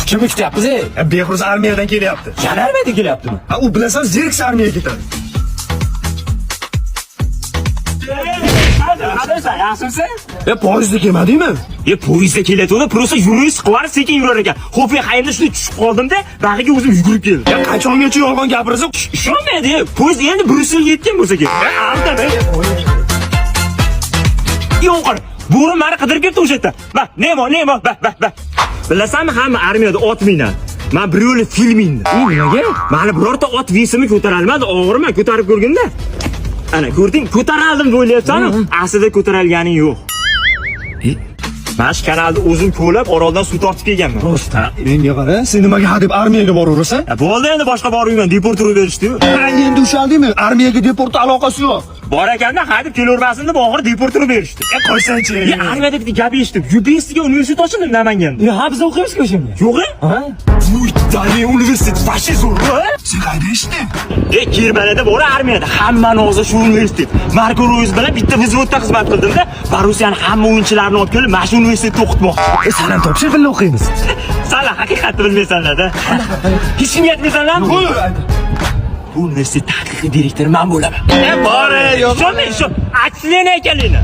Kimni kutyapmiz, ey? Behruz armiyadan kelyapti. Yana armiyadan kelyaptimi? Ha, u bilasan, zeriksa armiyaga ketadi. Qadrsan, yaxshimisan? E, poyezdda kelmadingmi? E, poyezdda kelayotganda просто yurish qilib sekin yurar ekan. Xo'p, hayda shunday tushib qoldim-da, bag'iga o'zim yugurib keldim. Ya qachongacha yolg'on gapirasan? Ishonmaydi, poyezd endi Bryusselga yetgan bo'lsa kerak. E, aldama. Yo'q, qara. Bo'ri meni qidirib kelibdi o'sha yerda. Ba, nemo, nemo, ba, ba, ba. Bilasanmi, hamma armiyada ot minadi. Men bir yo'li fil mindim. Nimaga? Mani birorta ot вес imni ko'tarolmadi, og'irman, ko'tarib ko'rgin-da. Ana, ko'rding, ko'taraldim deb o'ylayapsan-ku, aslida ko'taralganing yo'q. Mana shu kanalni o'zim ko'lab Oroldan suv tortib kelganman. Rostdan. Menga qara, sen nimaga hadeb armiyaga boraverasan? Ya bo'ldi, endi boshqa bormayman, deport urib berishdi-yu. Ha, endi ushaldingmi? Armiyaga deportda aloqasi yo'q. Bor ekanda hadeb kelavermasin deb oxiri deport urib berishdi. E, qo'ysanchi. Ya armiyada bitta gap eshitdim. UBS degan universitet ochildi Namanganda. Ha, biz o'qiymiz-ku o'shanga. Yo'q? Ha? Vuy, dali universitet вообще zo'r. Sen qayda eshitding? E, Germaniyada bor armiyada hammani og'zi shu universitet. Marko Royz bilan bitta взвод da xizmat qildimda, Borussiyani hamma o'yinchilarini olib kelib, mana shu universitetda o'qitmoqchi. E, san ham topshir, birga o'qiymiz. Sanlar haqiqatni bilmaysanlar-da. Hech kimga aytmaysanlarmi? Bu universitet haqiqiy direktori men bo'laman. E, bor, yo'q. Ishonmang, ishon. Отчисление ekanligini.